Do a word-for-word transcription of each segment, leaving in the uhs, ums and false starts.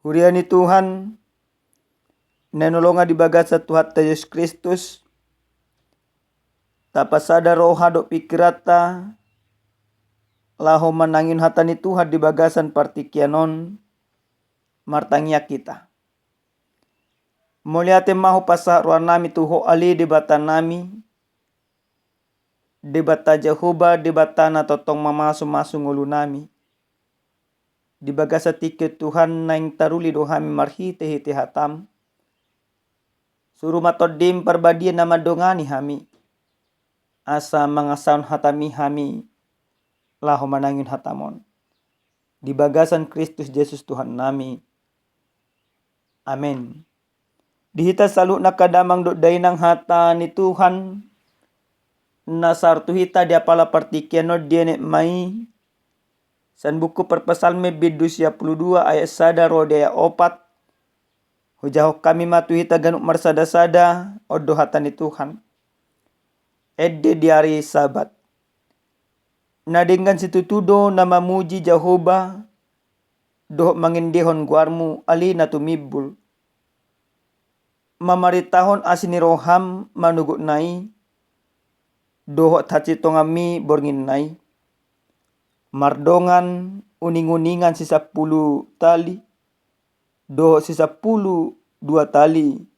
Huria ni Tuhan, na hinaholongan di bagasan Tuhanta Jesus Kristus, tapasada roha dohot pingkiranta laho manangihon hata ni Tuhan di bagasan partingkian on. Martangiang hita. Mauliate ma hupasahat rohanami tu Ho ale Debatanami, Debata Jahowa, Debata na tongtong mamasumasu ngolunami. Di bagasan tingki on Tuhan, naeng taruli do hami marhitehite hataM. Suru ma TondiM Parbadia na mandongani hami, asa mangasahon hataMi hami laho manangihon hataMon. Di bagasan Kristus Jesus Tuhannami. Amen. Di hita saluhutna angka damang dohot dainang, hata ni Tuhan na sahat tu hita di apala partingkian on dienet ma i sian buku Parpsalmen bindu sia pulu dua ayat sada ro di ayat opat. Hujahahon hami ma tu hita ganup marsadasada, on do hata ni Tuhan. Ende di ari Sabat. Na denggan situtu do na mamuji Jahowa dohot mangendehon goarMu ale na tumimbul, mamarentahon asi ni rohaM manogotna i dohot hasintonganMi bornginna i, mardongan uninguningan sisampulu tali dohot sisampulu dua tali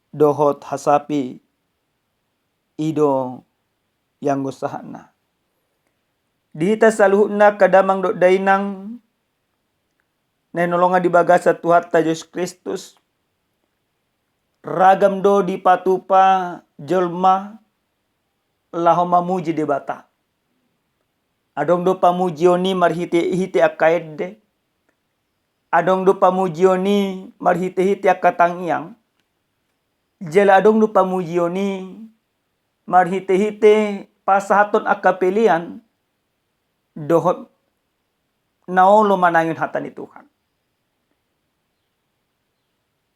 dohot hasape. I do ianggo sahatna. Di hita saluhutna angka damang dohot dainang na hinaholongan di bagasan Tuhanta Jesus Kristus, ragam do dipatupa jolma laho mamuji Debata. Adong do pamujion i marhitehite angka ende. Adong do pamujion i marhitehite angka tangiang. Jala adong do pamujion i marhitehite pasahathon angka pelean dohot na olo manangihon hata ni Tuhan.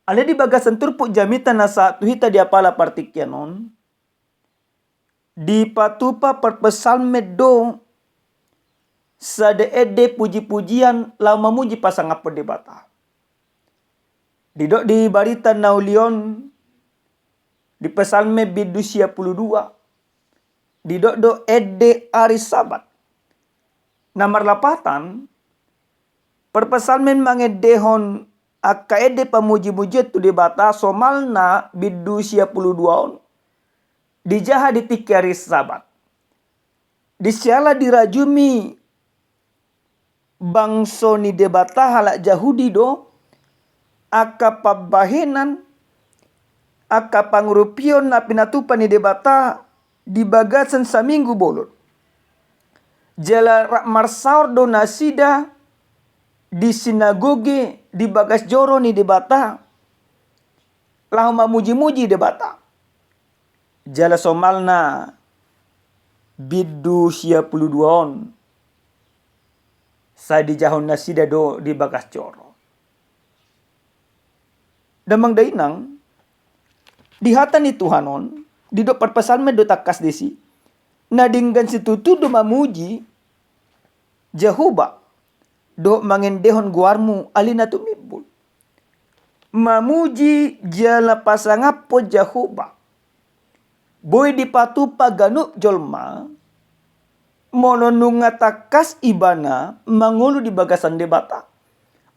Alai di bagasan turpuk jamita na sahat tu hita di apala partingkian on, dipatupa parpsalmen do sada ende pujipujian laho mamuji pasangaphon Debata. Didok di barita na uli on, di Psalmen bindu sia pulu dua, didok do ende ari Sabat. Na marlapatan, parpsalmen mangendehon angka ende pamujimujian tu Debata somalna bindu sia pulu dua on, dijaha di tingki ari Sabat. Di siala dirajumi bangso ni Debata halak Jahudi do angka pambahenan, angka pangurupion na pinatupa ni Debata di bagasan saminggu bolon. Jala rap marsaor do nasida di sinagoge di bagas joro ni Debata laho mamujimuji Debata. Jala somalna bindu sia pulu dua on, sai dijahahon nasida do di bagas joro. Damang dainang, di hata ni Tuhan on, didok parpsalmen do tangkas disi, na denggan situtu do mamuji Jahowa dohot mangendehon goarmu ale na tumimbul. Mamuji jala pasangaphon Jahowa boi dipatupa ganup jolma molo nunga tangkas ibana mangolu di bagasan Debata.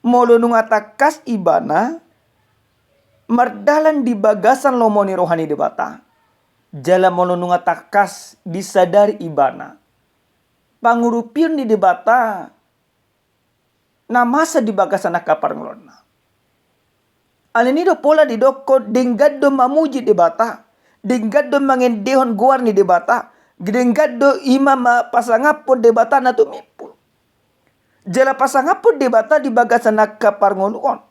Molo nunga tangkas ibana mardalan di bagasan lomo ni roha ni Debata, jala molo nunga tangkas disadari ibana pangurupion ni Debata na masa di bagasan angka parngoluonna. Alani i do pola didokkon denggan do mamuji Debata, denggan do mangendehon goar ni Debata, denggan do ima ma pasangaphon Debata na tumimbul. Jala pasangaphon Debata di bagasan angka parngoluon.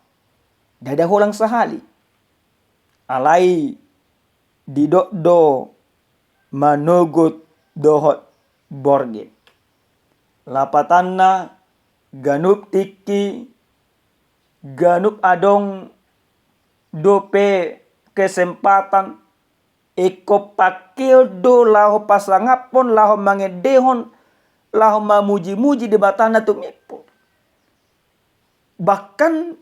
Ndada holan sahali. Alai didok do manogot dohot borngin. Lapatanna ganup tingki, ganup adong dope kesempatan, ingkon pangkeon do laho pasangaphon, laho mangendehon, laho mamujimuji Debata na tumimbul. Bahkan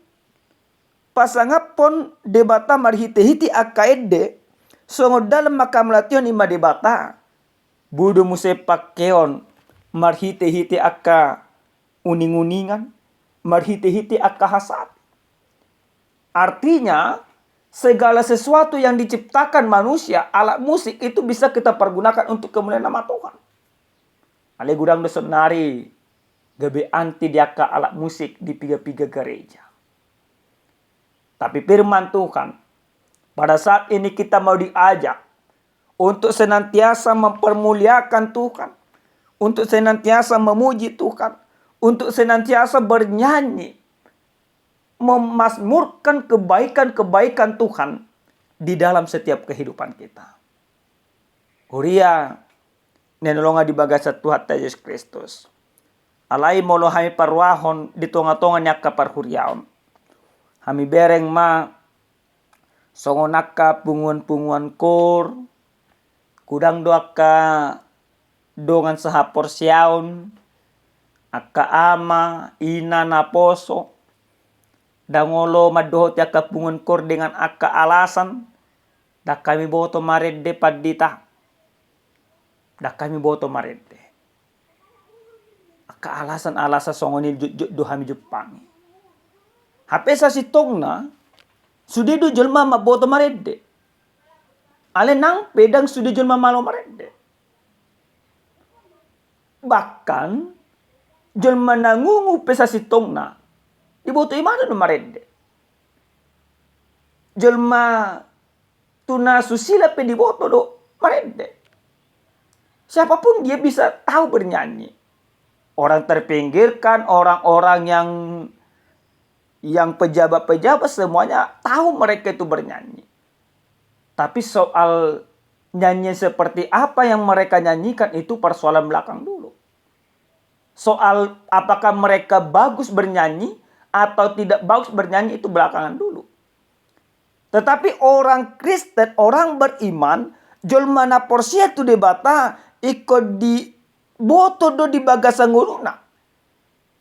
pasangaphon Debata marhite-hite angka ende, songon dalan mangkamauliatehon i ma Debata. Boi do muse pangkeon marhite-hite angka uning-uningan, marhite-hite angka hasahatan. Artinya, segala sesuatu yang diciptakan manusia, alat musik itu bisa kita pergunakan untuk kemuliaan nama Tuhan. Alai godang do saonari gabe anti di angka alat musik di piga-piga gereja. Tapi firman Tuhan, pada saat ini kita mau diajak untuk senantiasa mempermuliakan Tuhan, untuk senantiasa memuji Tuhan, untuk senantiasa bernyanyi, memasmurkan kebaikan-kebaikan Tuhan di dalam setiap kehidupan kita. Huria na hinaholongan di bagasan Tuhanta Jesus Kristus. Alai molo hami parrohahon di tonga-tonga ni angka parhuriaon, hami bereng ma songon angka punguan-punguan koor, godang do angka dongan sahaporseaon, angka ama, ina, naposo, ndang olo mandohoti angka punguan koor dengan angka alasan, ndang hami boto marende pandita. Ndang hami boto marende. Angka alasan-alasan songon i jotjot do hami jumpangi. Hape sasintongna, sude do jolma mamboto marende. Alai nang pe ndang sude jolma malo marende. Bahkan, jolma na ngungu pe sasintongna, diboto ibana do marende. Jolma tu na susila pe diboto do marende. Siapapun dia bisa tahu bernyanyi. Orang terpinggirkan, orang-orang yang yang pejabat-pejabat, semuanya tahu mereka itu bernyanyi. Tapi soal nyanyian seperti apa yang mereka nyanyikan itu persoalan belakang dulu. Soal apakah mereka bagus bernyanyi atau tidak bagus bernyanyi itu belakangan dulu. Tetapi orang Kristen, orang beriman, jolma na porsea tu Debata, ingkon diboto do di bagasan ngoluna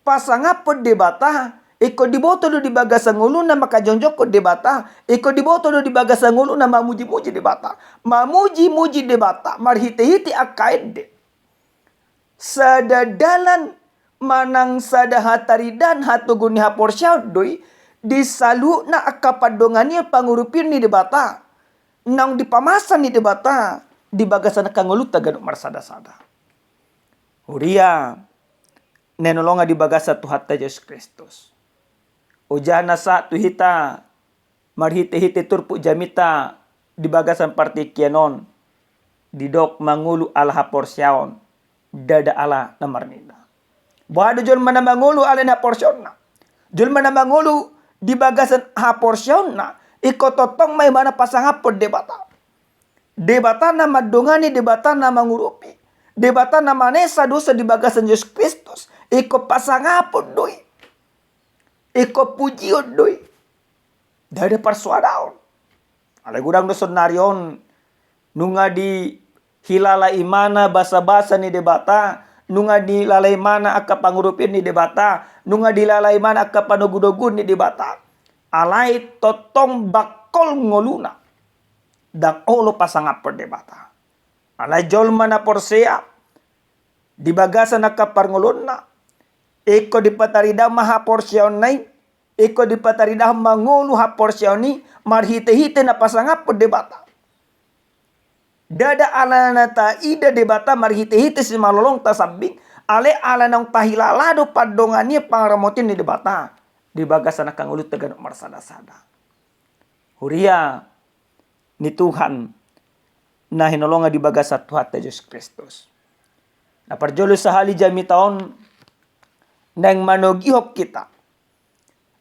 pasangaphon Debata, ingkon diboto do di bagasan ngoluna mangkajongjongkon Debata, ingkon diboto do di bagasan ngoluna mamuji-muji Debata. Mamuji-muji Debata marhite-hite angka ende. Sada dalan manang sada hataridaan hatogu ni haporseaon do i di saluhutna angka pandonganion pangurupion ni Debata, naung dipamasa ni Debata di bagasan angka ngolunta ganup marsada-sada. Huria na hinaholongan di bagasan Tuhanta Jesus Kristus. Ojahan na sahat tu hita marhite-hite turpuk jamita di bagasan partingkian on, didok mangolu ala haporseaon, ndada ala na marnida. Boha do jolma na mangolu ala ni haporseaonna? Jolma na mangolu di bagasan haporseaonna, ingkon tongtong ma ibana pasangaphon Debata. Debata na mandongani, Debata na mangurupi, Debata na manesa dosa di bagasan Jesus Kristus, ingkon pasangaphon do i. Ingkon pujion do i. Ndada parsoadaon. Alai godang do saonari on, nunga dihilala ibana basabasa ni Debata, nunga dihilala ibana angka pangurupion ni Debata, nunga dihilala ibana angka panogunoguon ni Debata. Alai tongtong bangkol ngoluna. Ndang olo pasangaphon Debata. Alai jolma na porsea di bagasan angka parngoluonna, ingkon dipataridahon ma haporseaonna i, ingkon dipataridahon mangolu haporseaon i marhite-hite na pasangaphon Debata. Ndada ala na taida Debata marhite-hite simalolongta sambing, alai ala naung tahilala do pandonganion pangaramotion ni Debata di bagasan angka ngolunta ganup marsada-sada. Huria ni Tuhan na hinaholongan di bagasan Tuhanta Jesus Kristus. Na parjolo sahali jamita on naeng manogihon hita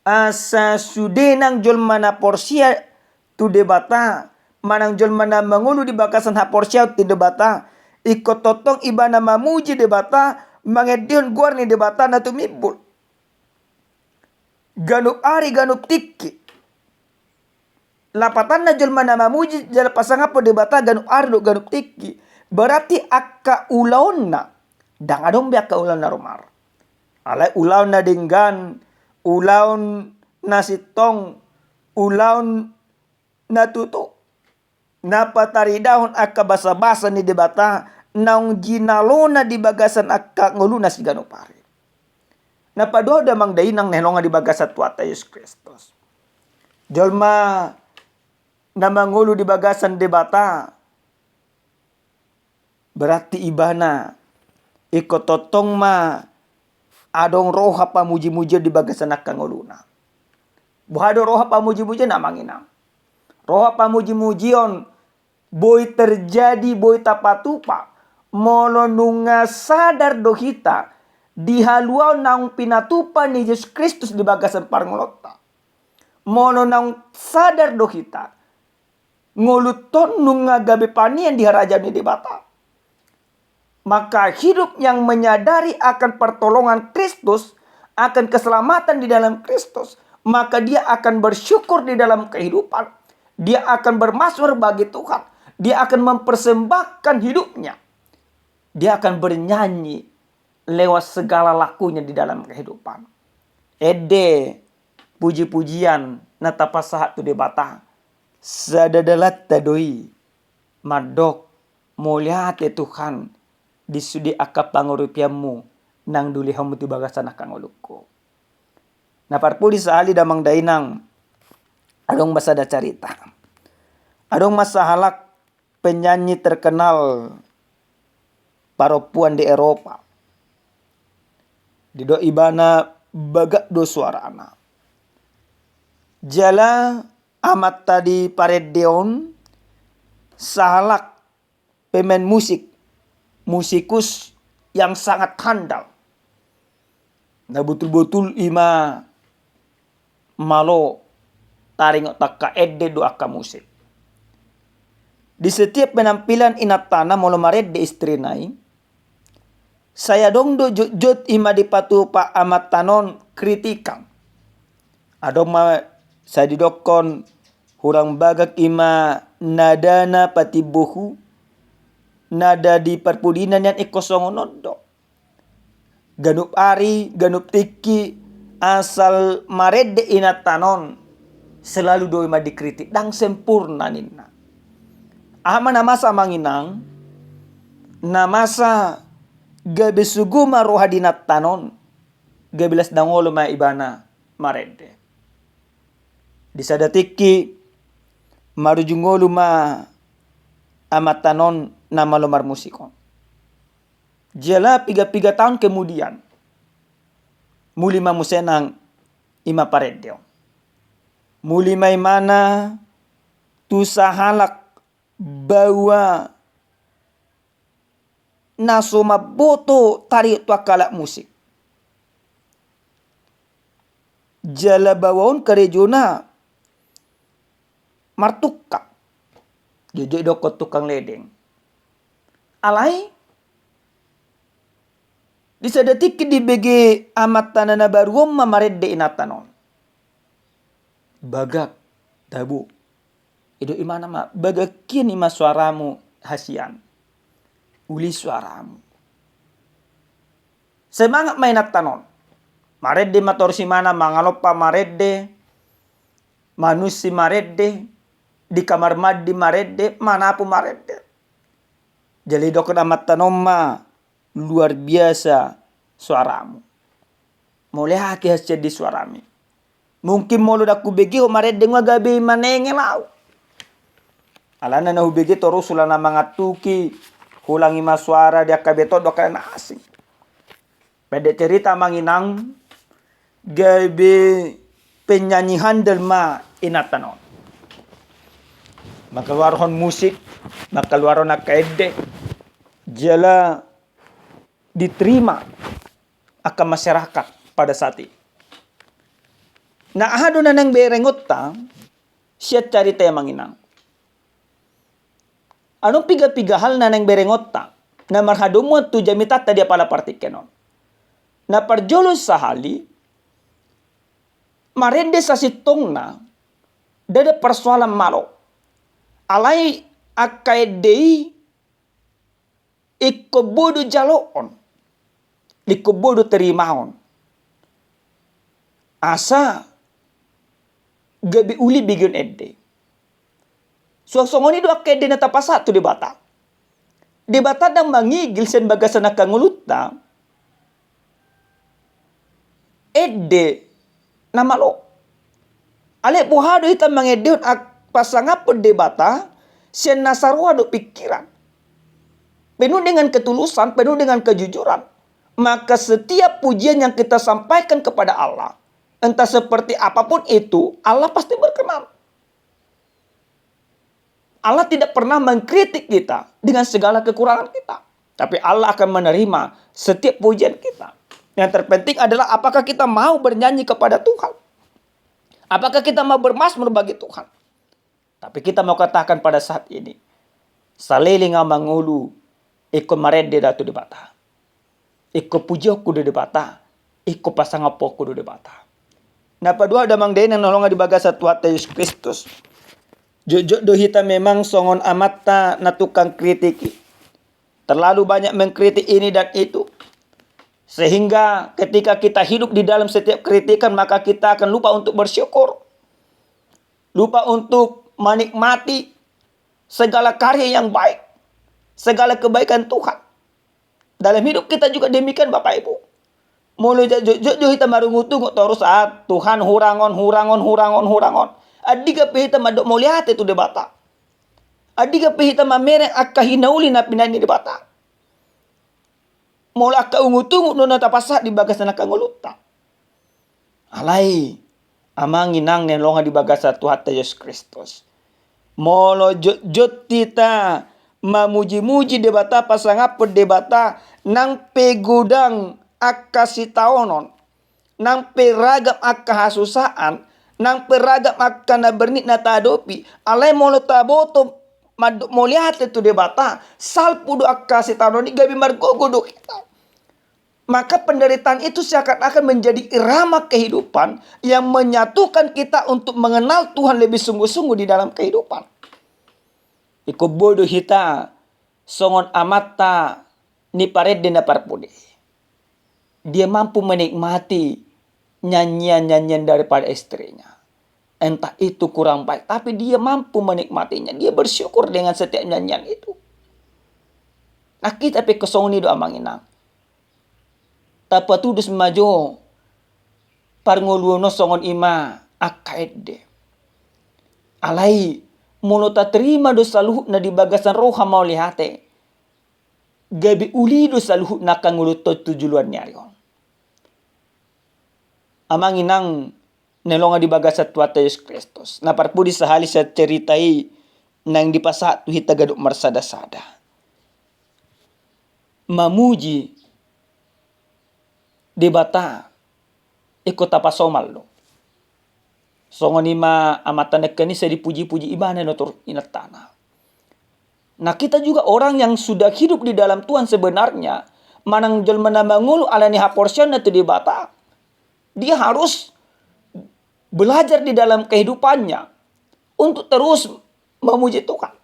asa sude nang jolma na porsea tu Debata, manang jolma na mangolu di bagasan haporseaon tu Debata, ingkon tongtong ibana mamuji Debata, mangendehon goar ni Debata na tumimbul ganup ari ganup tingki. Lapatanna jolma na mamuji jala pasangaphon Debata ganup ari dohot ganup tingki, berarti angka ulaonna ndang adong be angka ulaon na rumar. Alai ulaon na denggan, ulaon na sintong, ulaon na tutu na pataridahon angka basabasa ni Debata naung jinalona di bagasan angka ngoluna siganup ari. Na paduahon damang dainang na hinaholongan di bagasan Tuhanta Jesus Kristus, jolma na mangolu di bagasan Debata, berarti ibana ingkon tongtong ma adong roha pamujimujion di bagasan angka ngoluna. Boha do roha pamujimujion, amang inang? Roha pamujimujion boi terjadi, boi tapatupa molo nunga sadar do hita di haluaon naung pinatupa ni Jesus Kristus di bagasan parngoluonta. Molo naung sadar do hita, ngolunta on nunga gabe panean di harajaon ni Debata. Maka hidup yang menyadari akan pertolongan Kristus, akan keselamatan di dalam Kristus, maka dia akan bersyukur di dalam kehidupan. Dia akan bermasyhur bagi Tuhan. Dia akan mempersembahkan hidupnya. Dia akan bernyanyi lewat segala lakunya di dalam kehidupan. Ende pujipujian na tapasahat tu Debata, sada dalanta do i mandok mauliate Tuhan di sude angka pangurupianmu naung dilehonmu tu bagasan angka ngolungku. Na parpudi sahali damang dainang, adong ma sada carita. Adong ma sahalak penyanyi terkenal parompuan di Eropa. Didok ibana bagak do suarana. Jala amanta di parende on sahalak pemain musik, musikus yang sangat handal. Na botul-botul i ma malo taringot angka ende dohot angka musik. Di setiap penampilan inantana molo marende istrina i, sai adong do jotjot i ma dipatupa amanta on kritikan. Adong ma sai didokkon, hurang bagak i ma nadana patimbohu, nada di parpudina nian ingkon songon on do. Ganup ari, ganup tingki, asal marende inanta on, selalu do i ma dikritik, ndang sempurna ninna. Aha ma na masa, amang inang? Na masa gabe sogo ma roha di inanta on, gabe las na ngolu ma ibana marende. Di sada tingki marujung ngolu ma amanta on na malo marmusik on. Jala piga-piga taon kemudian, muli ma muse nang i ma parende on. Muli ma ibana tu sahalak baoa na so mamboto taringot tu angka alat musik. Jala baoa on karejona martukang. Jotjot didokkon tukang ledeng. Alai di sada tingki dibege amantana na baru on ma marende inanta on. Bagak, tabo. Didok ibana ma, bagak hian i ma suaramu hasian. Uli suaramu. Semangat ma inanta on. Marende ma torus ibana, mangalompa marende, manunsi marende, di kamar mandi marende, manapu marende. Jala didokkon amanta on ma, luar biasa suaramu. Mauliate hasian di suaramu i. Mungkin molo ndang hubege ho marende, nunga gabe manengel ahu. Alana na hubege torus holan na mangantuki, holan i ma suara di angka beton dohot angka na asing. Pendek cerita, amang inang, gabe penyanyi handal ma inanta on. Mangkaluarhon musik, mangkaluarhon angka ende, jala diterima angka masyarakat pada saat i. Na aha do na naeng berengonta sian carita i, amang inang? Adong piga-piga hal na naeng berengonta na marhadomuan tu jamitanta di apala partingkian on. Na parjolo sahali, marende sasintongna ndada persoalan malo. Alai angka ende i ingkon boi do jaloon, ingkon boi do terimaon. Asa gabe uli begeon ende. Suang songon i do angka ende na tapasahat tu Debata. Debata ndang mangigil sian bagasan angka ngolunta ende na malo. Alai boha do hita mangendehon pasangaphon Debata sian na saroha dohot pingkiran, penuh dengan ketulusan, penuh dengan kejujuran, maka setiap pujian yang kita sampaikan kepada Allah, entah seperti apapun itu, Allah pasti berkenan. Allah tidak pernah mengkritik kita dengan segala kekurangan kita. Tapi Allah akan menerima setiap pujian kita. Yang terpenting adalah apakah kita mau bernyanyi kepada Tuhan. Apakah kita mau bermazmur bagi Tuhan. Tapi kita mau katakan pada saat ini, saleleng au mangolu, ingkon marende do au tu Debata. Ingkon pujionku do Debata, ingkon pasangaphonku do Debata. Na paduahon damang dainang na hinaholongan di bagasan Tuhanta Jesus Kristus. Jotjot do hita memang songon amanta na tukang kritik i. Terlalu banyak mengkritik ini dan itu. Sehingga ketika kita hidup di dalam setiap kritikan, maka kita akan lupa untuk bersyukur. Lupa untuk menikmati segala karya yang baik, segala kebaikan Tuhan. Dalam hidup kita juga demikian, Bapak Ibu. Molo jotjot do hita marungutungut torus, ah, Tuhan, hurang on, hurang on, hurang on, hurang on. Andigan pe hita mandok mauliate tu Debata. Andigan pe hita mamereng angka hinauli na pinahan ni Debata. Molo angka ungutungut do na tapasahat di bagasan angka ngolunta. Alai, amang inang na hinaholongan di bagasan Tuhanta Jesus Kristus, molo jotjot hita mamujimuji Debata, pasangaphon Debata, nang pe godang angka sitaonon, nang pe ragam angka hasusaan, nang pe ragam angka na bernit na tahadopi, alai molo taboto mandok mauliate tu Debata, salpu do angka sitaonon i, gabe margogo do hita. Maka penderitaan itu seakan-akan menjadi irama kehidupan yang menyatukan kita untuk mengenal Tuhan lebih sungguh-sungguh di dalam kehidupan. Ingkon boi do hita songon amanta ni parende na parpudi. Dia mampu menikmati nyanyian-nyanyian daripada istrinya. Entah itu kurang baik, tapi dia mampu menikmatinya. Dia bersyukur dengan setiap nyanyian itu. Nah, hita pe ingkon songon i do, amang inang. Tapatudos ma jo parngoluon on songon i ma angka ende. Alai, molo tatarima do saluhutna di bagasan roha mauliate, gabe uli do saluhutna angka ngolunta on tu joloan ni ari on. Amang inang na hinaholongan di bagasan Tuhanta Jesus Kristus, na parpudi, sahali sian cerita i naeng dipasahat tu hita ganup marsadasada. Mamuji Debata ingkon tapasomal do. Songon i ma amanta nangkin i, sai dipujipuji ibana do torus inantana. Nah, kita juga orang yang sudah hidup di dalam Tuhan sebenarnya, manang jolma na mangolu ala ni haporseaonna tu Debata, dia harus belajar di dalam kehidupannya untuk terus memuji Tuhan.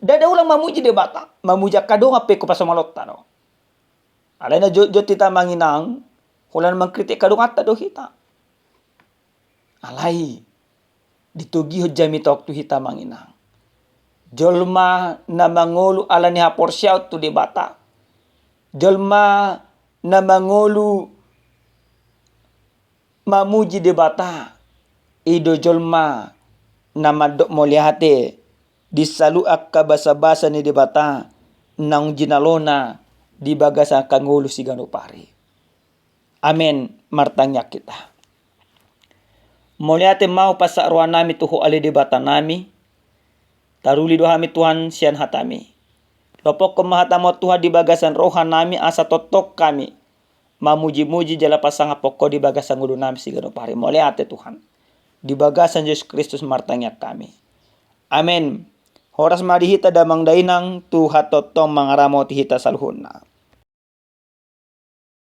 Ndada ulang mamuji Debata, mamuji angka dongan pe ingkon pasomalonta do. Alai na jotjot hita, amang inang, holan mangkritik angka donganta do hita. Alai, ditogihon jamita on tu hita, amang inang. Jolma na mangolu ala ni haporseaon tu Debata, jolma na mangolu mamuji Debata, i do jolma na mandok mauliate di saluhut angka basabasa ni Debata naung jinalona di bagasan angka ngolu siganup ari. Amen. Martangiang hita. Mauliate ma hupasahat rohanami tu Ho ale Debatanami. Taruli do hami, Tuhan, sian hataMi. Lopokkon ma hataMu on, Tuhan, di bagasan rohanami, asa tongtong hami mamujimuji jala pasangaphon Ho di bagasan ngolunami siganup ari. Mauliate, Tuhan. Di bagasan Jesus Kristus martangiang hami. Amen. Horas ma di hita damang dainang, Tuhan tongtong mangaramoti hita saluhutna.